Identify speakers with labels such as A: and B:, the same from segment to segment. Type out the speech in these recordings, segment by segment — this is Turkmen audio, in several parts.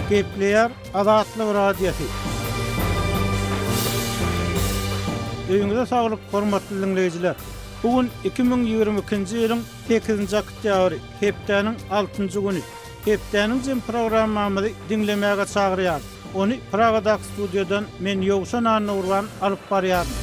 A: Gepleýär Azatlyk Radiosy. Öýüňize saglyk, hormatly diňleýjiler! Bu gün 2022-nji ýylyň sekizinji oktýabry, hepdäniň altynjy güni. Hepdäniň jem programmamyzy diňlemäge çagyrýarys. Ony Pragadaky studiýadan men Ýowşan Annagurban alyp barýaryn.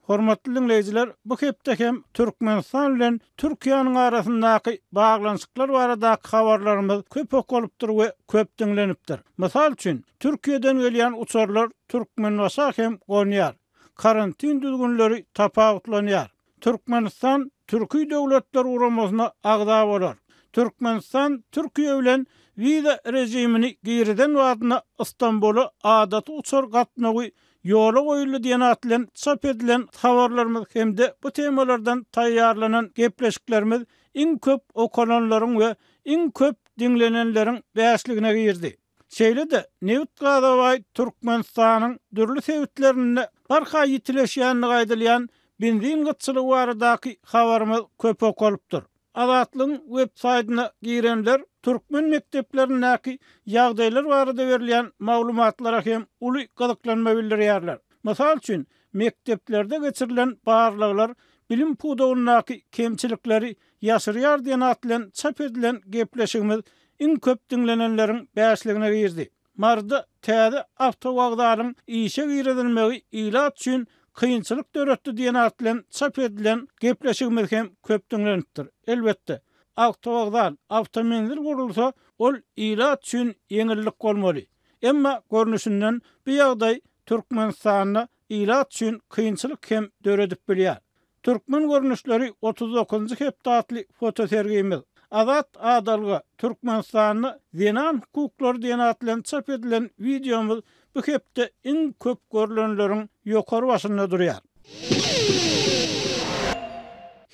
A: Hormatly diňleýjiler, bu hepde hem Türkmenistan bilen Türkiýäniň arasyndaky baglanyşyklar baradaky habarlarymyz köp okalypdyr we köp diňlenipdir. Mysal üçin, Türkiýeden gelýän uçarlar Türkmenbaşa hem gonýar. Karantin düzgünleri tapawutlanýar. Türkmenistan Türki Döwletler Guramasyna agza bolar. Türkmenistan Türkiýe bilen wiza režimini girizen badyna Stambula adaty uçar gatnawy ýola goýuldy diýen at bilen çap edilen habarlarymyz hem-de bu temalardan taýýarlanan gepleşiklerimiz iň köp okalanlaryň we iň köp diňlenenleriň bäşligine girdi. Şeýle-de, nebit-gaza baý Türkmenistanyň dürli sebitlerinde barha ýitileşýändigi aýdylýan benzin gytçylygy baradaky habarymyz köp okalypdyr. Azatlygyň web-saýtyna girenler türkmen mekdeplerindäki ýagdaýlar barada berilýän maglumatlara hem uly gyzyklanma bildirýärler. Mysal üçin, mekdeplerde geçirilen barlaglar bilim pudagyndaky kemçilikleri ýaşyrýar diýen at bilen çap edilen gepleşigimiz iň köp diňlenenleriň bäşligine girdi. Maryda täze awtowokzalyň işe girizilmegi ilat üçin kynçylyk döretdi diýen at bilen çap edilen gepleşigimiz hem köp diňlenipdir. Elbetde, awtowokzal, awtomenzil gurulsa, ol ilat üçin ýeňillik bolmaly. Emma görnüşinden bu ýagdaý Türkmenistanda ilat üçin kynçylyk hem döredip bilýär. Türkmen görnüşleri 39-njy hepde atly fotosergimiz, Azat adalga, Türkmenistanda zenan hukuklary diýen at bilen çap edilen wideomyz bu hepde iň köp görlenleriň ýokary başynda durýar.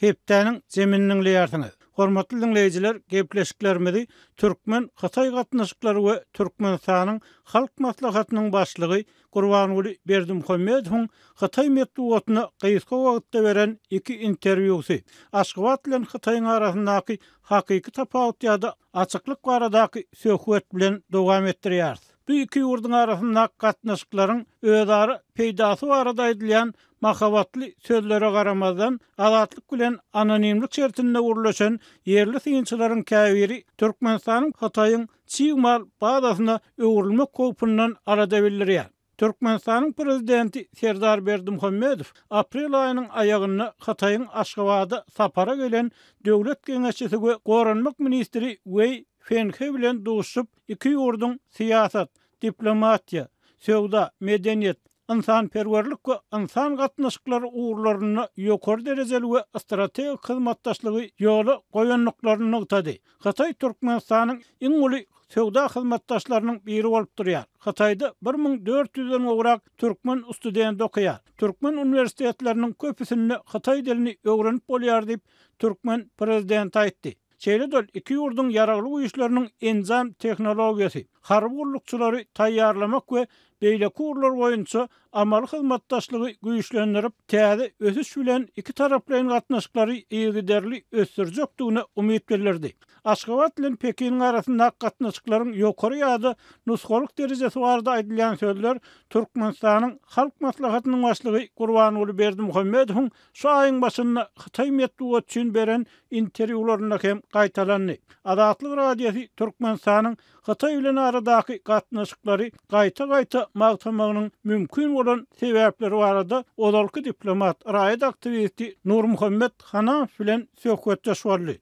A: Hepdäniň jemini diňleýärsiňiz. Hormatly diňleýjiler, gepleşiklerimizi türkmen-hytaý gatnaşyklary we Türkmenistanyň Halk Maslahatynyň Başlygy Gurbanguly Berdimuhamedowyň hytaý metbugatyna gysga wagtda beren iki interwýusy, Aşgabat bilen Hytaýyň arasyndaky hakyky tapawut ýa-da açyklyk baradaky söhbet bilen dowam etdirýäris. Bu iki ýurduň arasyndaky gatnaşyklaryň özara peýdasy barada aýdylýan mahabatly sözlere garamazdan, Azatlyk bilen anonimlik şertinde gürleşen ýerli synçylaryň käbiri Türkmenistanyň Hytaýyň çig mal bazasyna öwrülmek howpundan alada bildirýär. Türkmenistanyň Prezidenti Serdar Berdimuhamedow aprel aýynyň aýagynda Hytaýyň Aşgabada sapara gelen döwlet geňeşçisi we goranmak ministri Weý Fenhe bilen duşuşyp, iki ýurduň syýasat, diplomatiýa, söwda, medeniýet, ynsanperwerlik we ynsan gatnaşyklary ugurlarynda ýokary derejeli we strategik hyzmatdaşlygy ýola goýandyklaryny nygtady. Hytaý Türkmenistanyň iň uly söwda hyzmatdaşlarynyň biri bolup durýar. Hytaýda 1400-den gowrak türkmen studenti okaýar. Türkmen uniwersitetleriniň köpüsinde hytaý dilini öwrenip bolýar diýip, türkmen prezidenti aýtdy. Şeýle-de ol iki ýurduň Ýaragly Güýçleriniň enjam tehnologiýasy, harby gullukçylary taýýarlamak we beýleki ugurlar boýunça amaly hyzmatdaşlygy güýçlendirip, täze ösüş bilen ikitaraplaýyn gatnaşyklary yzygiderli ösdürjekdigine umyt bildirdi. Aşgabat bilen Pekiniň arasyndaky gatnaşyklaryň ýokary ýa-da nusgalyk derejesi barada aýdylýan sözler Türkmenistanyň Halk Maslahatynyň Başlygy Gurbanguly Berdimuhamedowyň şu aýyň başynda hytaý metbugaty üçin beren interwýularynda hem gaýtalandy. Azatlyk Radiosy Türkmenistanyň Hytaý bilen aradaky gatnaşyklary gaýta-gaýta magtamagynyň mümkin bolan sebäpleri barada ozalky diplomat, raýat aktiwisti Nurmuhammet Hanamow bilen söhbetdeş boldy.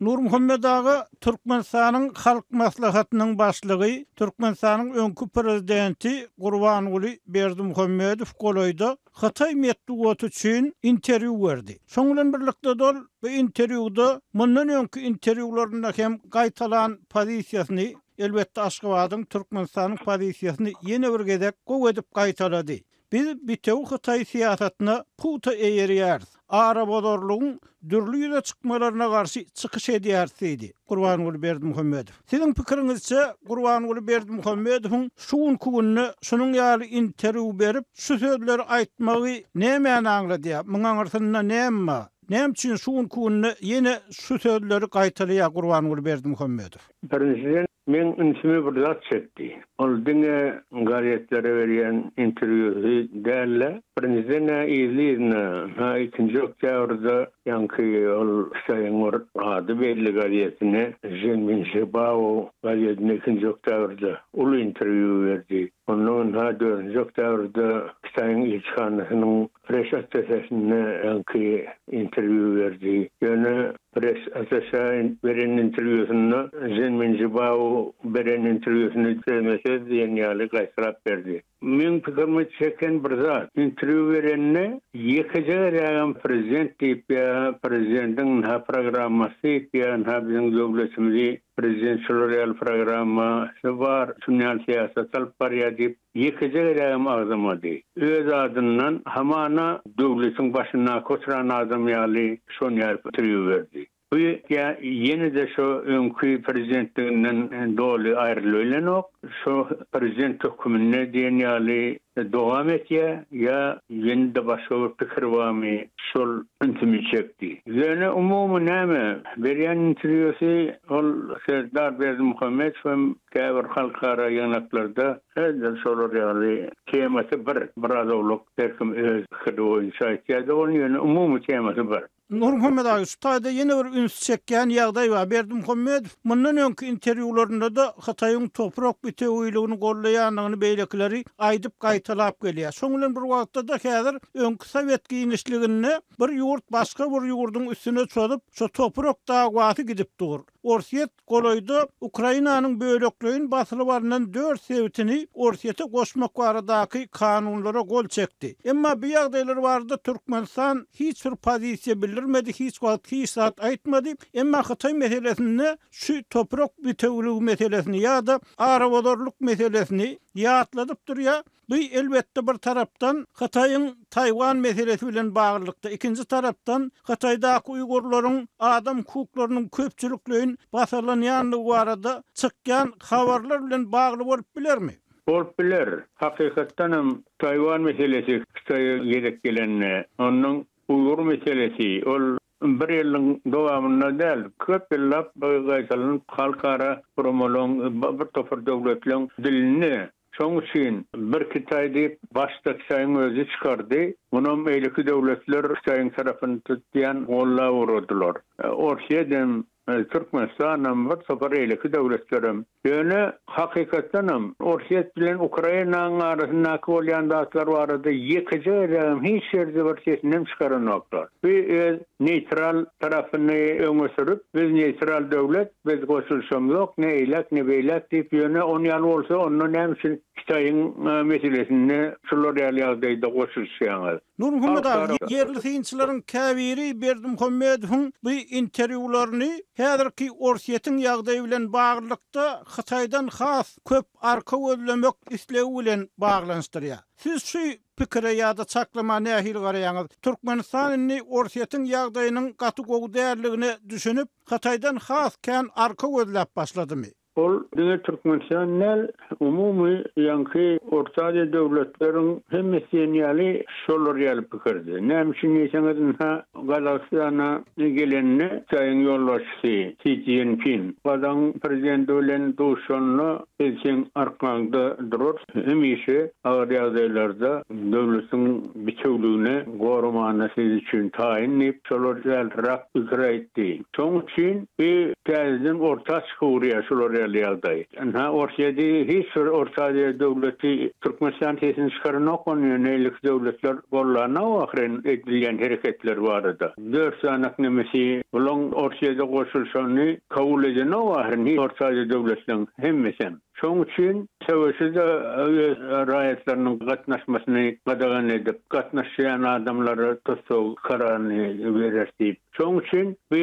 A: Nurmuhammet aga, Türkmenistanyň Halk Maslahatynyň Başlygy, Türkmenistanyň öňki Prezidenti Gurbanguly Berdimuhamedow golaýda hytaý metbugaty üçin interwýu berdi. Şoň bilen birlikde-de ol bu interwýuda mundan öňki interwýularynda hem gaýtalan pozisiýasyny, elbetde Aşgabadyň, Türkmenistanyň pozisiýasyny ýene bir gezek gowy edip gaýtalady. Biz bitewi hytaý syýasatyna pugta eýerýäris, arabozarlygyň dürli ýüze çykmalaryna garşy çykyş edýäris diýdi Gurbanguly Berdimuhamedow. Siziň pikiriňizçe, Gurbanguly Berdimuhamedowyň şu günki günde şunuň ýaly interwýu berip, şu sözleri aýtmagy nämäni aňladýar? Muň aňyrsynda näme bar? Näme üçin şu günki günde ýene şu sözleri gaýtalaýar Gurbanguly Berdimuhamedow?
B: Birinjiden, meň ünsümi bir zat çekdi. Ol diňe gazetlere berýän interwýusy däl-de, birinjiden-ä yzly-yzyna, ha ikinji oktýabrda ýaňky ol Hytaýyň bir ady belli gazetine, Ženmin Žibao gazetine ikinji oktýabrda uly interwýu berdi. Ondan ynha dördünji oktýabrda Hytaýyň ilçihanasynyň Press attaşesine öňki interwýu berdi. Ýöne press attaşä beren interwýusynda Ženmin Žibao beren interwýusyny sözme-söz diýen ýaly gaýtalap berdi. Meň pikirimi çeken bir zat, interwýu berende ýekeje gezegem prezident diýip ýa prezidentiň ynha programmasy diýip ýa ynha biziň döwletimizi prezident şular ýaly programmasy bar, şuny ýaly syýasat alyp barýar diýip Ýekeje gezegem agzamady. Öz adyndan hamana döwletiň başyndaky oturan adam ýaly şony ýaryp interwýu berdi. Bu ýa ýene-de şo öňki prezidentliginden doly aýrylybilenok, şo prezident höküminde diýen ýaly dowam etýär, ýa ýene-de başga bir pikiri barmy, şol ünsümi çekdi. Ýöne umumy näme, berýän interwýusy ol Serdar Berdimuhamedow hem Käbir halkara ýygnaklarda edil şolar ýaly temasy bir, biraz owlak her kim öz pikiri boýunça aýtýar-da ony, ýöne umumy temasy bir.
A: Nurmuhammet aga, şu taýda ýene bir ünsi çekýän ýagdaý bar. Berdimuhamedow mundan öňki interwýularynda-da Hytaýyň toprak bitewiligini goldaýandygyny beýlekileri aýdyp gaýtalap gelýär. Şoň bilen bir wagtda-da häzir öňki sowet giňişliginde bir ýurt başga bir ýurduň üstüne çozup, şo toprak dawasy gidip dur. Orsýet Golaýda Ukrainanyň bölekleýin basylyp alnan dört sebitini Orsýete goşmak baradaky kanunlara gol çekdi. Emma bu ýagdaýlar barada Türkmenistan hiç bir pozisiýa bildirmedi, hiç wagt hiç zat aýtmady. Emma Hytaý meselesinde şu toprak bitewüligi meselesini ýa-da arabozarlyk meselesini ýatladyp durýar. Bu, elbetde, bir tarapdan, Hytaýyň Taýwan meselesi bilen baglylykda, ikinji tarapdan, Hytaýdaky uýgurlaryň adam hukuklarynyň köpçülikleýin basalanýandygy barada çykýan habarlar bilen bagly bolup bilermi?
B: Bolup biler. Hakykatdan hem, Taýwan meselesi Hytaýa gezek gelende, ondan uýgur meselesi, ol bir ýylyň dowamynda däl, köp ýyllap gaýtalanyp halkara guramalaryň, bir topar döwletleriň dilinde Şoň üçin bir Kitaý diýip, başda Kitaýyň özi çykardy. Munam beýleki döwletler Kitaýyň tarapyny tutýan gollap ugradylar. Orsýedem, Türkmenistanam, bir topar beýleki döwletlerem. Ýöne hakykatdanam Orsýet bilen Ukrainanyň arasyndaky bolýan zatlar barada ýekeje gezegem hiç ýerde bir sesinem çykaranoklar. Bu öz neýtral tarapyny öňe sürüp, biz neýtral döwlet, Biz goşulyşamzok, ne eýläk, ne beýläk diýip, ýöne on ýaly bolsa, onda näme üçin Hytaýyň meselesinde şular ýaly ýagdaýda goşulyşýaňyz?
A: Nurmuhammet aga, ýerli synçylaryň käbiri Berdimuhamedowyň bu interwýularyny häzirki Orsýetiň ýagdaýy bilen baglylykda Hytaýdan has köp arka gözlemek islegi bilen baglanyşdyrýar. Siz şu pikire ýa-da çaklama nähili garaýaňyz? Türkmenistan indi Orsýetiň ýagdaýynyň gaty gowy däldigine düşünip, Hytaýdan has kän arka gözläp başladymy?
B: Ol diňe Türkmenistan däl, umumy ýaňky Orta Aziýa döwletleriň hemmesi diýen ýaly şolar ýaly pikirde. Näme üçin diýseňiz, ynha, Gazagystana gelende Hytaýyň ýolbaşçysy Si Szinpin gazagyň prezidenti bilen duşanda biz seň arkaňda durarys, hemişe agyr ýagdaýlarda döwletiň bitewligini goramana siz üçin taýyn diýip, şolar ýalyrak pikir aýtdy. Şoň üçin bu täzeden orta çykyp urýar şular ýaly ýagdaý. Ynha Orsýedi hiç bir Orta Aziýa döwleti Türkmenistan sesini çykaranok ony ýöne beýleki döwletler gollanok ahyryn edilýän hereketler barada. Dört sanak nemesi bulaň Orsýede goşulyşanyny kabul edenok ahyryn hiç Orta Aziýa döwletleň hemmesem. Şoň üçin söweşe-de öz raýatlarynyň gatnaşmasyny gadagan edip, gatnaşýan adamlara tussag kararyny berer diýip. Şoň üçin bu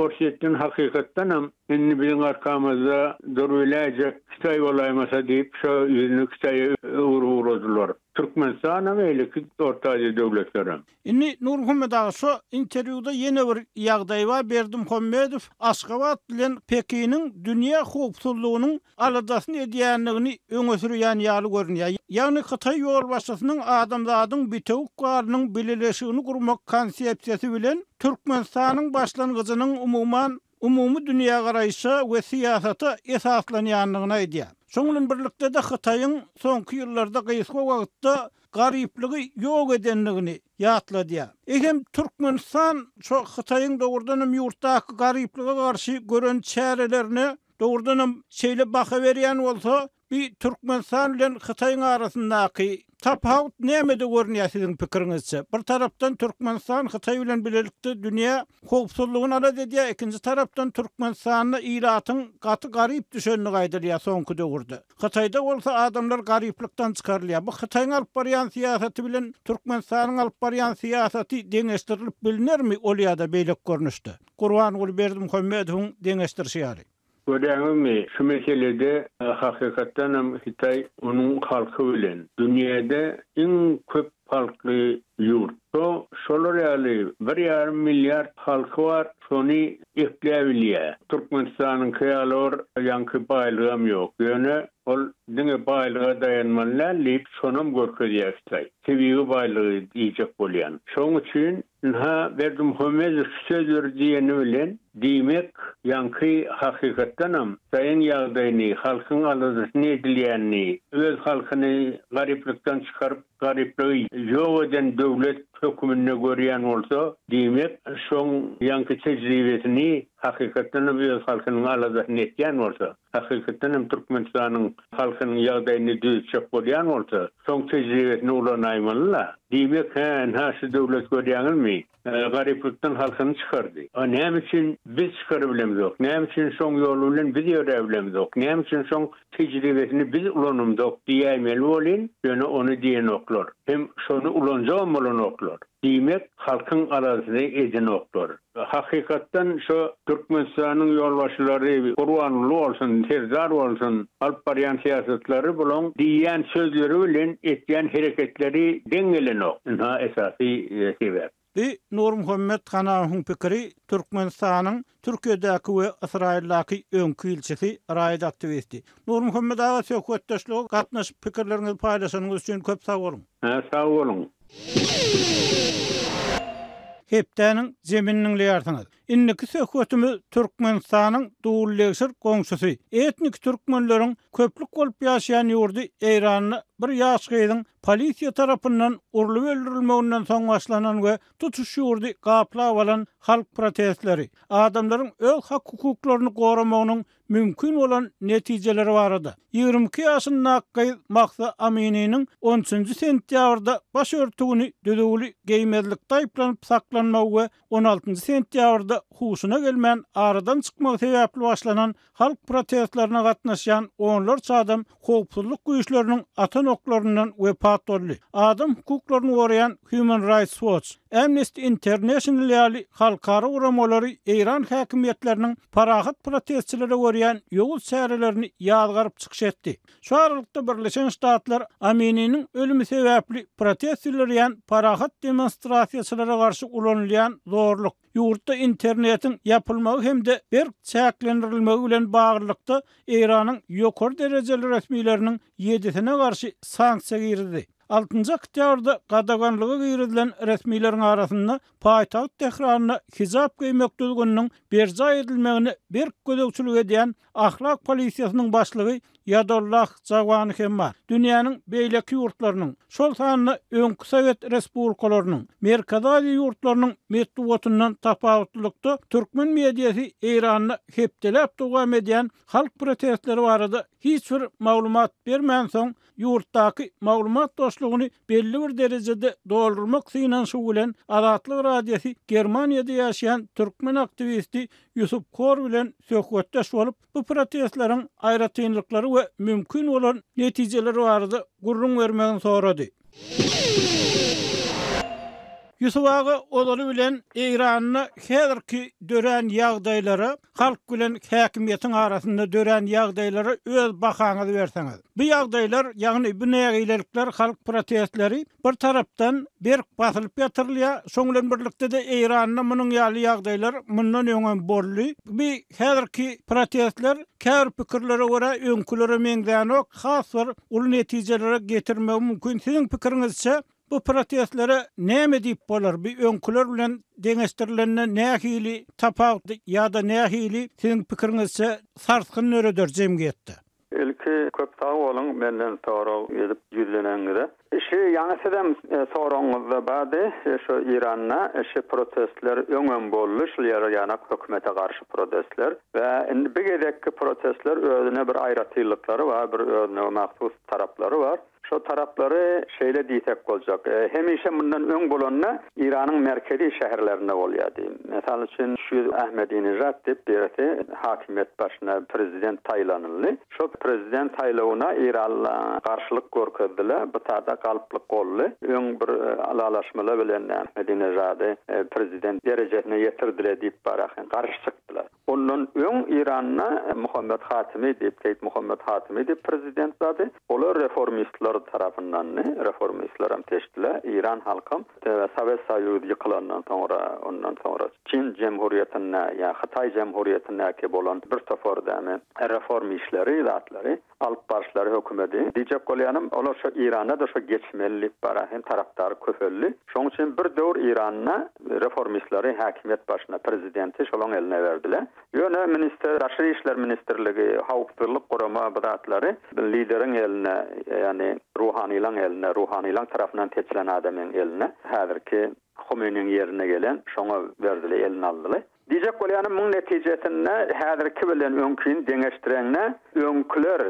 B: Orsýetden hakykatdanam indi biziň arkamyzda durubiläýjek Hytaý bolaýmasa diýip, şo ýüzüni Hytaýa öwrüp. ugradylar. Türkmenistanam beýleki Orta Aziýa döwletlerem.
A: Indi Nurmuhammet aga şo interwýuda ýene bir ýagdaý bar Berdimuhamedow Aşgabat bilen Pekiniň dünýä howpsuzlygynyň aladasyny edýändigini öňe sürýän ýaly görünýär. Ýagny hytaý ýolbaşçysynyň adamzadyň bitewi ykbalynyň bileleşigini gurmak konsepsiýasy bilen Türkmenistanyň başlangyjynyň umuman umumy dünýägaraýşa we syýasata esaslanýandygyny aýdýar. Şonuň bilen birlikde-de Hytaýyň soňky ýyllarda gysga wagtda garyplygy ýok edendigini ýatladýar. Eýsem, Türkmenistan şo Hytaýyň dogrudanam ýurtdaky garyplyga garşy gören çärelerine dogrudanam şeýle baha berýän bolsa, bi Türkmenistan bilen Hytaýyň arasyndaky tapawut nämede görünýär siziň pikiriňizçe? Bir tarapdan Türkmenistan Hytaý bilen bilelikde dünýä howpsuzlygyny alada edýär, ikinji tarapdan Türkmenistanda ilatyň gaty garyp düşendigi aýdylýar soňky döwürde. Hytaýda bolsa adamlar garyplykdan çykarylýar. Bu Hytaýyň alyp barýan syýasaty bilen Türkmenistanyň alyp barýan syýasaty deňeşdirilip bilinermi ol ýa-da beýleki görnüşde? Gurbanguly Berdimuhamedowyň deňeşdirişi ýaly.
B: Görýäňizmi, şu meselede hakykatdanam Hytaý onuň halky bilen dünýäde iň köp halkly ýurt. Şo şolar ýaly bir ýarym milliard halky bar, şony ekläbilýär. Türkmenistanyňky ýaly bir ýaňky baýlygam ýok. Ýöne ol diňe baýlyga daýanmaly däl diýip, şonam görkezýär Hytaý. Tebigy baýlygy diýjek bolýan. Şoň üçin Ynha, Berdimuhamedow şu sözleri diýeni bilen, diýmek, ýaňky hakykatdanam Hytaýyň ýagdaýyny, halkyň aladasyny edilýänini, öz halkyny garyplykdan çykaryp, garyplygy ýok eden döwlet höküminde görýän bolsa, diýmek, şoň ýaňky tejribesini hakykatdanam öz halkynyň aladasyny etýän bolsa, Hakykatdan hem Türkmenistanyň halkynyň ýagdaýyny düzetjek bolýan bolsa, şoň tejribesini ulanaýmaly-la. Diýmek, hä, ynha şu döwlet görýäňizmi, garyplykdan halkyny çykardy. A näme üçin biz çykarybilemzok? Näme üçin şoň ýoly bilen biz ýöräbilemzok? Näme üçin şoň tejribesini biz ulanymzok diýäýmeli bolyn, ýöne ony diýenoklar. Hem şony ulanjagam bolanoklar. Diýmek, halkyň aladasyny edenoklar. Hakykatdan şo Türkmenistanyň ýolbaşçylary Gurbanguly bolsun, Serdar bolsun alyp barýan syýasatlary bulaň diýýän sözleri bilen etýän hereketleri deň gelenok. Ynha esasy sebäp.
A: Bu Nurmuhammet Hanawyň pikiri Türkmenistanyň Türkiýedäki we Ysraýyldaky öňki ilçisi, raýat aktiwisti. Nurmuhammet aga söhbetdeşlige gatnaşyp pikirleriňizi paýlaşanyňyz üçin köp sag boluň.
B: Hä sag boluň.
A: Hepdäniň jemini diňleýärsiňiz. Indiki söhbetimiz Türkmenistanyň dullegşir goňşusy, etniki türkmenleriň köplük bolup ýaşaýan ýurdy Eýranda bir ýaş gyzyň polisiýa tarapyndan urlup öldürilmeginden soň başlanan we tutuş ýurdy gaplap alan halk protestleri, adamlaryň öz hak-hukuklaryny goramagynyň mümkin bolan netijeleri barada. 22 ýaşyndaky gyz Mahsa Amininiň on üçünji sentýabrda baş örtügini düzüwli geýmezlikde aýyplanyp saklanmagy we on altynjy sentýabrda huşuna gelmän aradan çykmagy sebäpli başlanan halk protestlerine gatnaşýan onlarça adam howpsuzlyk güýçleriniň atan oklaryndan wepat boldy. Adam hukuklaryny goraýan Human Rights Watch, Amnesty International ýaly halkara guramalary eýran häkimiýetleriniň parahat protestçilere görýän ýowuz çärelerini ýazgaryp çykyş etdi. Şu aralykda Birleşen Ştatlar Amininiň ölümi sebäpli protest bildirýän parahat demonstrasiýaçylara garşy ulanylýan zorluk, ýurtda internetiň ýapylmagy hem-de berk çäklendirilmegi bilen baglylykda Eýranyň ýokary derejeli resmileriniň ýedisine garşy sanksiýa girizdi. Altynjy oktýabrda gadaganlyga girizilen resmileriň arasynda paýtagt Tähranda hijap geýmek düzgüniniň berjaý edilmegine berk gözegçilik edýän ahlak polisiýasynyň başlygy Ýadollah Jawany hem bar. Dünýäniň beýleki ýurtlarynyň, şol sanda öňki sowet respublikalarynyň, Merkezi Aziýa ýurtlarynyň metbugatyndan tapawutlylykda, türkmen mediasy Eýranda hepdeläp dowam edýän halk protestleri barada hiç bir maglumat bermänsoň, ýurtdaky maglumat boşlugyny belli bir derejede doldurmak synanyşygy bilen Azatlyk Radiosy Germaniýada ýaşaýan türkmen aktiwisti Ýusup Kor bilen söhbetdeş bolup, bu protestleriň aýratynlyklary we mümkin bolan netijeleri barada gürrüň bermegini sorady. Ýusup aga ozaly bilen Eýranda häzirki dörän ýagdaýlara, halk bilen häkimiýetiň arasynda dörän ýagdaýlara öz bahaňyzy berseňiz. Bu ýagdaýlar, ýagny bu nägilelikler, halk protestleri bir tarapdan berk basylyp ýatyrylýar, şoň bilen birlikde-de Eýranda munuň ýaly ýagdaýlar mundan öňem boldy. Bu häzirki protestler käbir pikirlere görä öňkülere meňzänok, has bir uly netijelere getirmegi mümkin. Siziň pikiriňizçe, bu protestlere näme diýip bolar? Bu öňküler bilen deňeşdirilende nähili tapawut ýa-da nähili siziň pikiriňizçe sarsgyn döreder jemgyýetde?
C: Ilki köp sag boluň menden sorag edip ýüzleneniňize. Şi ýaňy sizem soragyňyzda bardy şu Iranda şi protestler öňem boldy şul ýere ýanak hökümete garşy protestler we indi bi gezekki protestler özüne bir aýratynlyklary bar bir özüne mahsus taraplary bar. Şo taraplary şeýle diýsek boljak, hemişe mundan öň bolanda Eýranyň merkezi şäherlerinde bolýardy. Mysal üçin, şu ýyl Ahmedinejad diýip birisi hakimiýet başyna prezident saýlanyldy. Şo prezident saýlawyna eýranlylar garşylyk görkezdiler. Bu sada galplyk boldy. Öň bir ylalaşmalar bilen Ahmedinejady prezident derejesine ýetirdiler diýip barahin garşy çykdylar. Ondan öň Iranda Muhammet Hatimi diýip, Seýit Muhammet Hatimi diýip prezident bardy. Olar reformistler tarapyndandy. Reformistlerem seçdiler. Iran halkam Sowet Soýuzy ýykylandan soňra, ondan soňra Çin jemhuriýetinde ýa Hytaý jemhuriýetindäki bolan bir topar dämi reform işleri, zatlary alyp baryşlary hökümedi. Diýjek bolýanym, olar şo Iranda-da şo geçmeli diýip bara hem tarapdary köpeldi. Şoň üçin bir döwür Iranda reformistleri häkimiýet başyna, prezidenti şolaň eline berdiler. Ýöne ministr, daşary işler ministrligi, howpsuzlyk gurama bu zatlary lideriň eline, ýagny ruhanylaň eline, ruhanylaň tarapyndan seçilen adamyň eline, häzirki Homeýniň ýerine gelen şoňa berdiler, eline aldylar. Diýjek bolýanym, muň netijesinde häzirki bilen öňkini deňeşdireňde, öňküler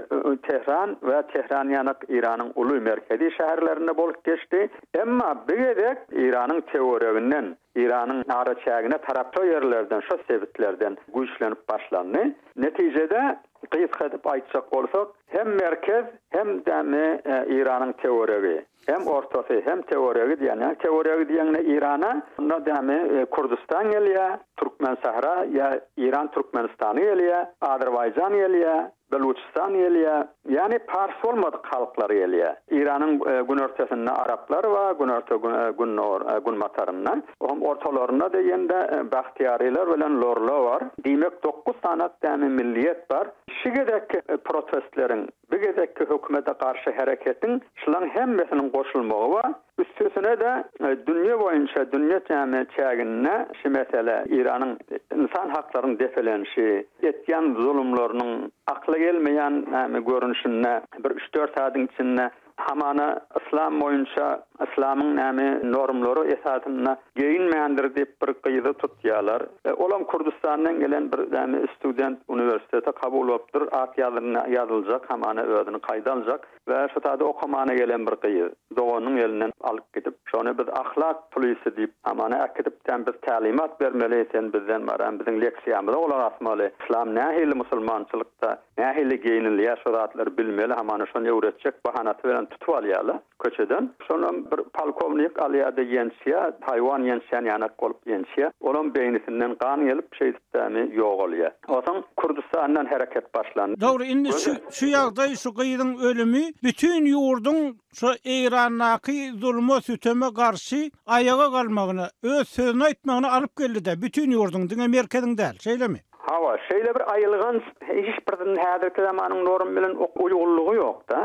C: Tehran we Tehran ýanak Eýranyň uly merkezi şäherlerinde bolup geçdi. Emma bu gezek Eýranyň töwereginden, Eýranyň araçägine tarap şo ýerlerden, şo sebitlerden güýçlenip başlandy. Netijede, gysga edip aýtjak bolsak, hem merkez, hem dämi Eýranyň töweregi. Hem ortasy, hem töweregi diýen, ýa töweregi diýeňde Eýrana, onda dämi Kürdüstan gelýär, Türkmensähra ýa Eýran Türkmenistany gelýär, Azerbaýjan gelýär, Beluçistan gelýär, ýagny pars bolmadyk halklar gelýär. Eýranyň günortasynda araplar bar, günorta gündogar günbatarynda, ohm ortalarynda diýende bahtiýarylar bilen lorlar bar. Diýmek dokuz sanak dämi milliýet bar. Şi gezekki protestleriň Bu gezekki hökümete garşy hereketiň şulaň hemmesiniň goşulmagy bar. Üstesine-de dünýe boýunça, dünýe näme çäginde şu mesele Eýranyň ynsan haklarynyň depelenişi, etýän zulumlarynyň akla gelmeýän näme görnüşinde bir üç-dört saadyň içinde hamana yslam boýunça yslamyň näme normlary esasynda geýinmändir diýip bir gyzy tutýarlar. Olam Kürdüstandan gelen bir näme student uniwersitete kabul bolupdyr, at ýazynda ýazyljak hamana özüni kaýda aljak we şu taýda okamana gelen bir gyz doganynyň elinden alyp gidip şony biz ahlak polisi diýip hamana äkidip sen biz tälimat bermeli sen bizden baran biziň leksiýamyza gulak asmaly yslam nähili musulmançylykda nähili geýinilýär şo zatlary bilmeli hamana şony öwretjek bahanasy bilen tutup alýarlar. Köçeden. Şonam bir polkownik alýar-da ýençýär, haýwan ýençýän ýanak bolup ýençýär. Olam beýnisinden gan gelip, şeýdip dämi ýogalýar. Onsoň Kürdüstandan hereket başlandy.
A: Dogry, indi şu şu ýagdaý, şu gyzyň ölümi bütin ýurduň şu Eýrandaky zuluma, süteme garşy aýaga galmagyna, öz sözüni aýtmagyna alyp geldi-dä, bütin ýurduň, diňe merkeziň däl, şeýlemi?
C: Hawa, şeýle bir aýylganç, hiç bir häzirki zamanyň normy bilen uýgunlygy ýok-da.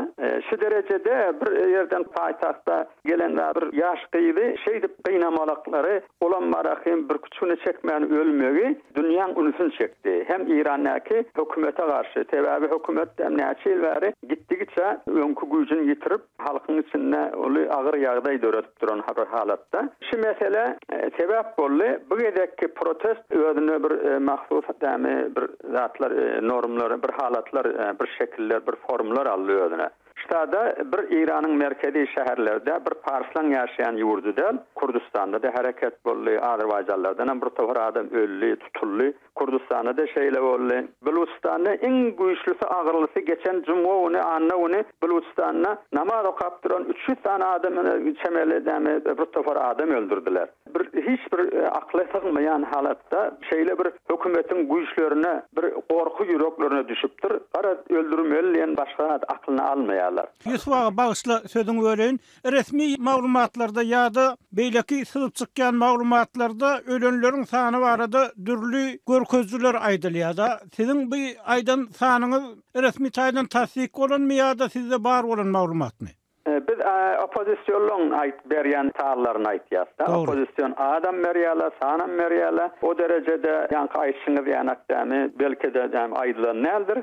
C: Şu derejede bir ýerden paýtagta gelen bir ýaş gyzy şeýdip gynamalaklary, olam barahym birküç güne çekmän ölmegi dünýäň ünsüni çekdi. Hem Eýrandaky hökümete garşy, sebäbi hökümet hem näçe ýyl bäri gitdigiçe öňki güýjüni ýitirip, halkyň içinde uly agyr ýagdaý döredip duran bir halatda şu mesele sebäp boldy. Bu gezekki protest özüne bir mahsus dämi bir zatlar normlar, bir halatlar, bir şekiller, bir formlar aldy özüne. Ştada bir Eýranyň merkezi şäherleri-de, bir parslaň ýaşaýan ýurdy däl, Kürdüstanda-da hereket boldy, azerbaýjanlardanam bir topar adam öldi, tutuldy. Kürdüstanda-da şeýle boldy. Belujystanda iň güýçlüsi, agyrlysy geçen jumga güni, anna güni Belujystanda namaz okap duran 300 sany adam çemeli näme bir topar adam öldürdiler. Bir hiç bir akla sygmaýan halatda şeýle bir hökümetiň güýçlerine bir gorky ýüreklerine düşüpdir. Garaz öldürmeli diýen başga zat aklyna almaýarlar.
A: Ýusup aga bagyşla sözüňi böleýin. Resmi maglumatlarda ýa-da beýleki syzyp çykýan maglumatlarda ölenleriň sany barada dürli görkezijiler aýdylýar-da. Siziň bu aýdan sanyňyz resmi taýdan tassyk bolanmy ýa-da sizde bar bolan maglumatmy?
C: Biz oppozisionlaryň aýt berýän sanlaryny aýtýas-da. Oppozision adam berýärler, sanam berýärler. O derejede ýaňky aýtşyňyz ýanak dämi, belki-de dämi aýdylan däldir.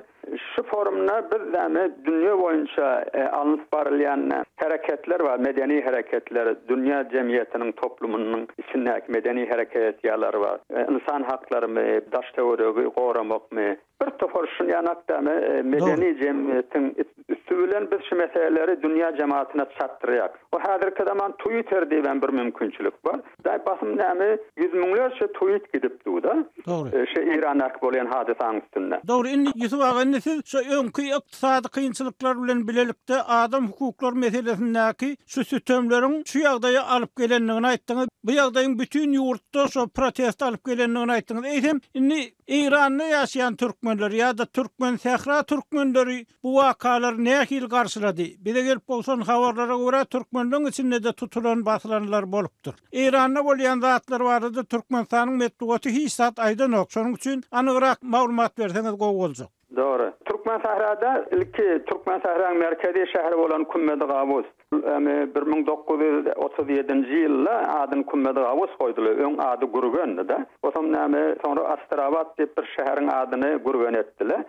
C: Şu forumda biz dämi dünýe boýunça alnyp barylýan hereketler bar, medeni hereketler, dünýä jemgyýetiniň toplumynyň içindäki medeni hereketýalar bar. Ynsan haklarymy, daş-töweregi goramakmy, Bir topar şunýanak dämi medeni jemgyýetiň üsti bilen biz şu meseleleri dünýä jematyna çatdyrýak. O häzirki zaman Twitter diýibem bir mümkinçilik bar. Daý basym näme ýüz müňlerçe tweet gidip dur-da.
A: Dogry.
C: Şu Eýrandaky bolýan hadysaň üstünde.
A: Dogry indi Ýusup aga indi siz şu öňki ykdysady kynçylyklar bilen bilelikde adam hukuklary meselesindäki şu sütemleriň şu ýagdaýa alyp gelendigini aýtdyňyz. Bu ýagdaýyň bütin ýurtda şo proteste alyp gelendigini aýtdyňyz. Eýsem indi Eýranda ýaşaýan türkmenler ýa-da türkmensähra türkmenleri bu wakalary nähili garşylady? Bize gelip gowşan habarlara görä türkmenleň içinde-de tutulan basylanlar bolupdyr. Eýranda bolýan zatlar barada Türkmenistanyň metbugaty hiç zat aýdanok, şonuň üçin anygrak maglumat berseňiz gowy boljak.
C: Dogry. Türkmensährada ilki Türkmensähraň merkezi şäheri bolan Kümmedi-Gawus, 1937-nji ýylda adyny Kümmedi-Gawus goýdular. Öň ady Gürgendi-de. Otam näme, soňra Astrabat diýip bir şäheriň adyny Gürgen etdiler.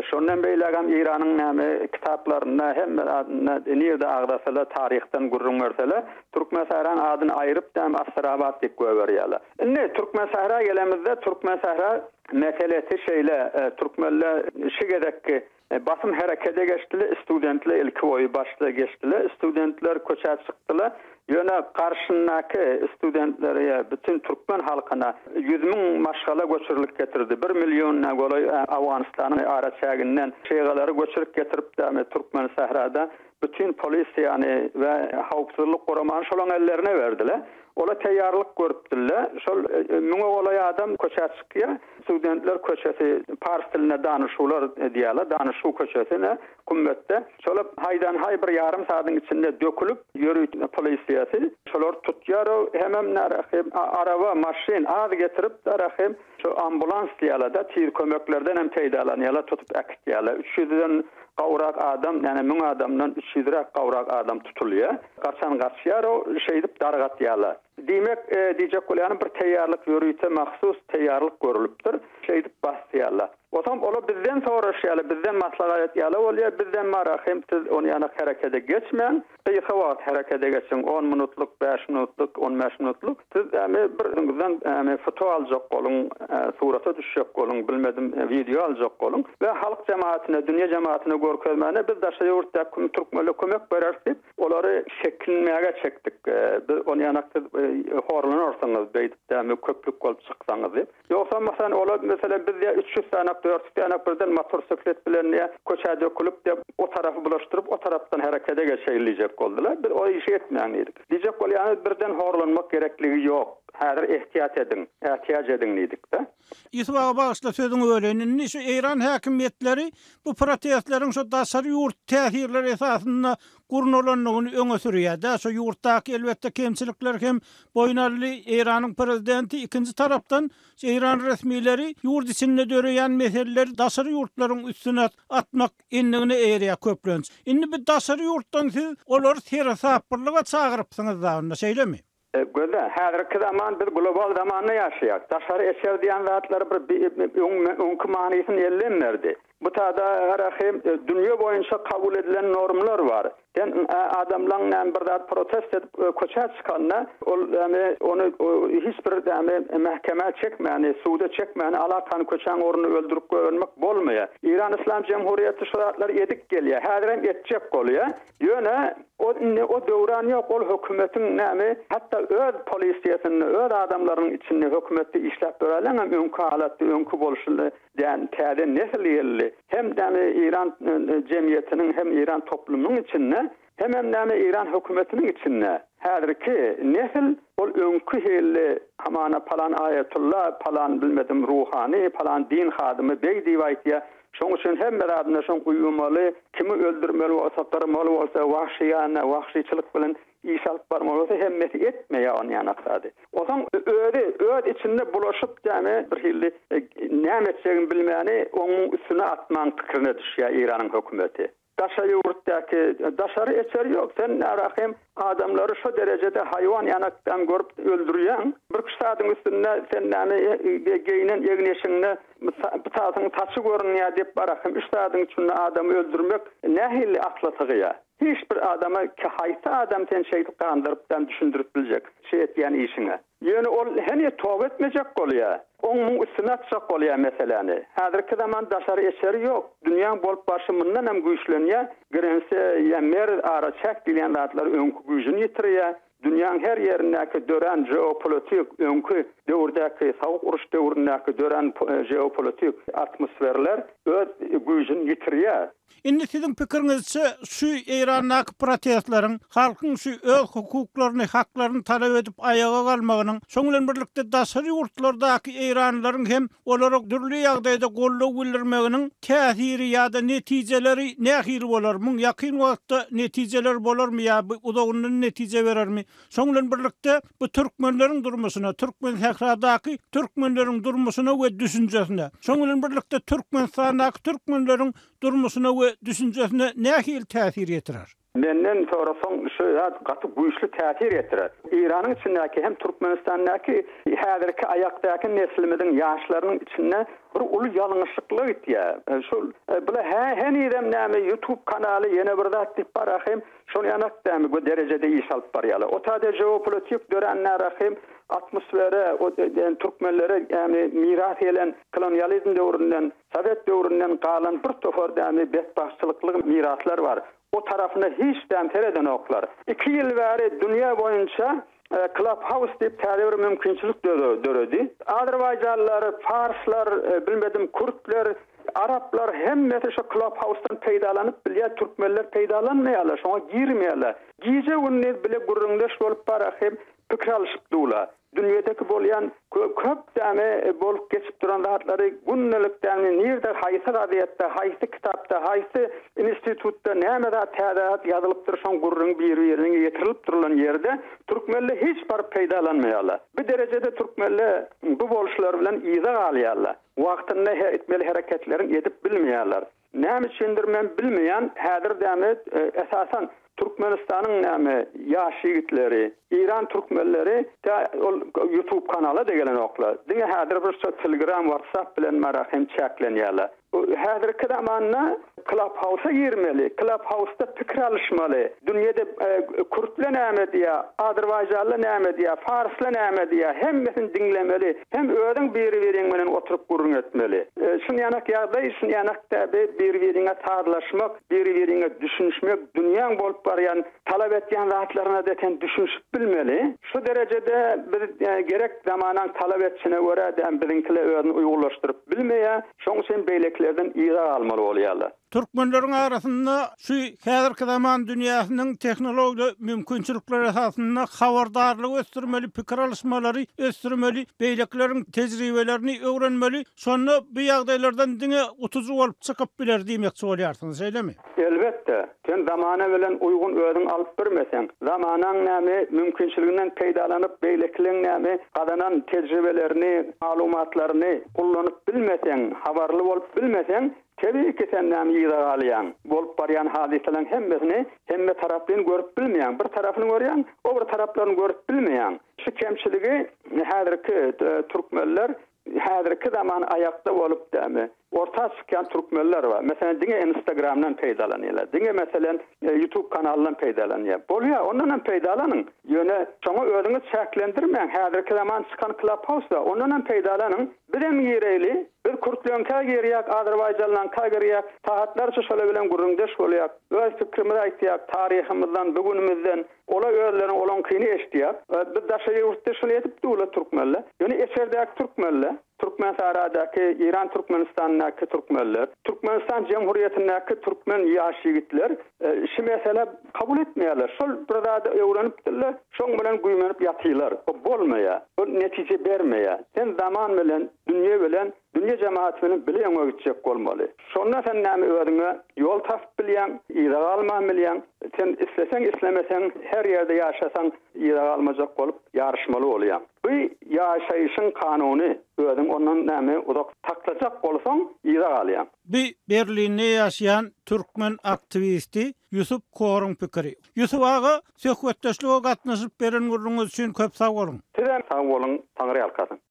C: Şondan beýlägem Eýranyň näme kitaplarynda hemme zadynda nirde agzasalar, taryhdan gürrüň berseler, Türkmensähraň adyny aýryp näme Astrabat diýip goýberýärler. Indi Türkmensähra gelemizde Türkmensähra meselesi şeýle, türkmenler şu gezekki Basym herekede geçdiler, studentler ilki boýy başda geçdiler, studentler köçä çykdylar. Ýöne garşyndaky studentlere ýa bütin türkmen halkyna 100 müň maşgala göçürilip getirildi. Bir milliona golaý Owganystanyň araçäginden şygalary göçürip getirip dämi türkmen sährada bütin polisiýany we howpsuzlyk guramany şolaň ellerine berdiler. Olar taýýarlyk görüpdirler. Şol müňe golaý adam köçä çykýar. Studentler köçesi, pars dilinde danyşuwlar diýýärler, danyşuw köçesi ine, kümmetde. Şolar haýdan-haý bir ýarym saadyň içinde dökülip, ýörite polisiýasy şolary tutýar hemem närahim araba, maşyn az getirip, närahim şu ambulans diýýärler-de, tiz kömeklerden hem peýdalanýarlar, tutup äkitýärler. Üç ýüzden gowrak adam, ýagny müň adamdan üç ýüzräk gowrak adam tutulýar. Gaçan gaçýar, şeýdip dargatýarlar. Diýmek, diýjek bolýanym bir taýýarlyk ýörite mahsus taýýarlyk görülipdir. Şeýdip basýarlar. Otam olar bizden soraşýarlar, bizden maslahat etýärler bolýar, bizden marahym siz ony ýanak herekede geçmäň, gysga wagt herekede geçiň, on minutlyk, bäş minutlyk, on bäş minutlyk. Siz ämi bir özüňizden ämi foto aljak boluň, surata düşjek boluň, bilmedim wideo aljak boluň we halk jemagatyna, dünýe jemagatyna görkezmäne biz daşary ýurtdaky türkmenler kömek bereris diýip, Olary çekinmäge çekdik. Biz ony ýanak siz horlanarsyňyz beýdip dämi köplük bolup çyksaňyz diýip. Ýogsam meselem olar meselem biz diýä 300 sanak 400 sanak birden motosiklet bilen diýä köçä dökülip diýä o tarapy bulaşdyryp o tarapdan herekede geçeýli diýjek boldular. Biz o işi etmäň diýdik. Diýjek bolýanymyz birden horlanmak gerekligi ýok. Häzir ehtiýat ediň, ätiýaç ediň diýdik-de.
A: Ýusup aga bagyşla sözüňi böleýin. Indi şu Eýran häkimiýetleri bu protestleriň şu daşary ýurt täsirleri esasynda gurnalandygyny öňe sürýär-dä. Şu ýurtdaky elbetde kemçilikleri hem boýun aldy Eýranyň prezidenti. Ikinji tarapdan Eýran resmileri ýurt içinde döreýän meseleleri daşary ýurtlaryň üstüne atmak endigine eýerýär köplenç. Indi bu daşary ýurtdan siz olary seresaplylyga çagyrypsyňyz-da onda şeýlemi?
C: Gözle, häzirki zaman biz global zamanda ýaşaýas. Daşary eser diýen zatlar bir öňki manysyny elden berdi. Bu tada Rahym dünýe boýunça kabul edilen normlar bar. Sen adamlaň näme bir zat protest edip köçä çykanda ol näme ony hiç bir näme mähkemä çekmäni, suda çekmäni alakany köçäň ornunda öldürip goýbermek bolmaýar. Iran Yslam Jemhuriýeti şu zatlary edip gelýär. Häzirem etjek bolýar. Ýöne o indi o döwran ýok ol hökümetiň näme hatda öz polisiýasynda öz adamlarynyň içinde hökümetde işläp ýörenleňem öňki halatda öňki bolşuny däl täze nesil geldi. Hem näme Eýran jemgyýetiniň hem Eýran toplumynyň içinde hemem näme Eýran hökümetiniň içinde häzirki nesil ol öňki hilli hamana palan aýatulla palan bilmedim ruhany palan din hadymy beg diýip aýtýar Şoň üçin hemme zadyna şoň uýmaly, kimi öldürmeli bolsa, gyrmaly bolsa, wagşyýana, wagşyçylyk bilen iş alyp barmaly bolsa, hemmesi etmeýär ony ýanak zady. Onsoň özi öz içinde bulaşyp dämi bir hili näme etjegini bilmäni onuň üstüne atmagyň pikirine düşýär Eýranyň hökümeti. Daşary ýurtdaky daşary eser ýok sen närahym adamlary şo derejede haýwan ýanakdan görüp öldürýäň birküç sadyň üstünde sen näme geýinen egin eşigiňde bir sadyň saçy görünýär diýip barahym üç sadyň içinde adamy öldürmek nähili akla sygýar hiç bir adama haýsy adam sen şeýdip gandyryp düşündirip biljek şeý etýän işiňe. Ýöne ol heniz toba etmejek bolýar. Oň-muň üstüne atjak bolýar meseläni. Häzirki zaman daşary eseri ýok. Dünýäň bolup barşy mundan hem güýçlenýär. Grense ýa merz, araçäk diýilýän zatlar öňki güýjüni ýitirýär. Dünýäň her ýerindäki dörän jeopolitik, öňki döwürdäki, sowuk uruş döwründäki dörän jeopolitik atmosferler öz güýjüni ýitirýär.
A: Indi siziň pikiriňizçe şu Eýrandaky protestleriň, halkyň şu öz hukuklaryny, haklaryny talap edip aýaga galmagynyň, şoň bilen birlikde daşary ýurtlardaky eýranlylaryň hem olara dürli ýagdaýda goldaw bildirmeginiň täsiri ýa-da netijeleri nähili bolar? Muň ýakyn wagtda netijeleri bolarmy ýa bu uzagyndan netije berermi? Şoň bilen birlikde, bu türkmenleriň durmuşyna, Türkmensähradaky türkmenleriň durmuşyna we düşünjesine, şoň bilen birlikde Türkmenistandaky türkmenleriň durmuşyna we düşünjesine nähili täsir ýetirer?
C: Menden sorasaň, şu zat gaty güýçli täsir ýetirer. Eýranyň içindäki hem Türkmenistandaky häzirki aýakdaky neslimiziň ýaşlarynyň içinde bir uly ýalňyşlyklyk gitýär. Şul, bula hä henizem näme ýutub kanaly ýene bir zat diýip barahym, Şol ýanak dämi bu derejede iş alyp barýarlar. O taýda jeopolitik dörän närahim atmosfera o türkmenlere ýagny miras gelen kolonializm döwründen, sowet döwründen galan bir topar dämi betbagtçylykly miraslar bar. O tarapyna hiç däm seredenoklar. Iki ýyl bäri dünýä boýunça Clubhouse diýip täze bir mümkinçilik döredi. Azerbaýjanlylar, parslar, bilmedim kürtler, araplar hemmesi şo Clubhouse-dan peýdalanyp bilýär, türkmenler peýdalanmaýarlar, şoňa girmeýärler. Gije-gündiz bile gürrüňdeş bolup bara hem pikir alyşyp durlar. Dünýedeki bolýan köp däne bolup geçip duran zatlary gündelik däne nirde haýsy gazetde, haýsy kitapda, haýsy institutda näme zat täze zat ýazylypdyr şoň gürrüňi bir-birine ýetirilip durulan ýerde türkmenler hiç baryp peýdalanmaýarlar. Bu derejede türkmenler bu boluşlary bilen yza galýarlar. Wagtynda etmeli hereketlerini edip bilmeýärler. Näme üçindir men bilmeýän, häzir däme esasan Türkmenistanyň näme ýaş ýigitleri, Eýran türkmenleri tä ol ýutub kanala-da gelenoklar. Diňe häzir bir şo telegram, whatsapp bilen mara hem çäklenýärler. Häzirki zamanda Clubhouse-a girmeli, Clubhouse-da pikir alyşmaly. Dünýede kürtler näme diýýär, azerbaýjanly näme diýýär, farsly näme diýýär, hemmesini diňlemeli. Hem özüň biri-biriň bilen oturyp gürrüň etmeli. Şunýanak ýagdaý, şunýanak däbi biri-biriňe sazlaşmak, biri-biriňe düşünişmek, dünýäň bolup barýan, talap etýän zatlaryna-da sen düşünişip bilmeli. Şu derejede biz gerek zamanaň talap etişine görä däm biziňkiler özüni uýgunlaşdyryp bilmeýär. Şoň üçin beýlekilerden yza galmaly bolýarlar.
A: Türkmenleriň arasynda şu häzirki zaman dünýäsiniň tehnologiýa mümkinçilikleri esasynda habardarlygy ösdürmeli, pikir alyşmalary ösdürmeli, beýlekileriň tejribelerini öwrenmeli, şonda bu ýagdaýlardan diňe utujy bolup çykyp biler diýmekçi bolýarsyňyz, şeýlemi?
C: Elbetde, sen zamana bilen uýgun özüň alyp birmeseň, zamanaň näme mümkinçiliginden peýdalanyp beýlekileň näme gazanan tejribelerini, maglumatlaryny ullanyp bilmeseň, habarly bolup bilmeseň, Tebigy ki sen näme yza galýaň. Bolup barýan hadysalaryň hemmesini hemme taraplyn görüp bilmeýäň. Bir tarapyny görýäň, o bir taraplaryny görüp bilmeýäň. Şu kemçiligi häzirki türkmenler häzirki zaman aýakda bolup dämi orta çykýan türkmenler bar. Meselem diňe instagramdan peýdalanýarlar. Diňe meselem youtube kanalyndan peýdalanýar. Bolýar ondan hem peýdalanyň. Ýöne şoňa özüňiz çäklendirmäň. Häzirki zaman çykan clubhouse bar. Ondan hem peýdalanyň. Bizem gireýli. Biz kürtleňkä girýäk, azerbaýjanlaňka girýäk. Sagatlarça şolar bilen gürrüňdeş bolýak. Öz pikrimizi aýtýak, taryhymyzdan, bu günümizden. Olar özleriniň olaňkyny eşidýär. Biz daşary ýurtda şuny edip durlar türkmenler. Ýöne içerdäki türkmenler, Türkmensahradaky, Eýran Türkmenistandaky türkmenler, Türkmenistan Jemhuriýetindäki türkmen ýaş ýigitler şu mesele kabul etmeýärler. Şol bir zady öwrenipdirler, şoň bilen güýmenip ýatyrlar. Bu bolmaýar. Bu netije bermeýär. Sen zaman bilen, dünýe bilen Dünýe jemagat bilen bile öňe gitjek bolmaly. Şonda sen näme özüňe ýol tapyp bilýäň, yza galman bilýäň. Sen isleseň islemeseň her ýerde ýaşasaň yza galmajak bolup ýaryşmaly bolýaň. Bu ýaşaýşyň kanuny, özüň ondan näme uzak saklajak bolsaň yza galýaň.
A: Bu Berlinde ýaşaýan türkmen aktiwisti Ýusup Koruň pikiri. Ýusup aga, söhbetdeşlige gatnaşyp beren gürrüňiňiz üçin köp sag boluň!
C: Sizem sag boluň, Taňryýalkasyn!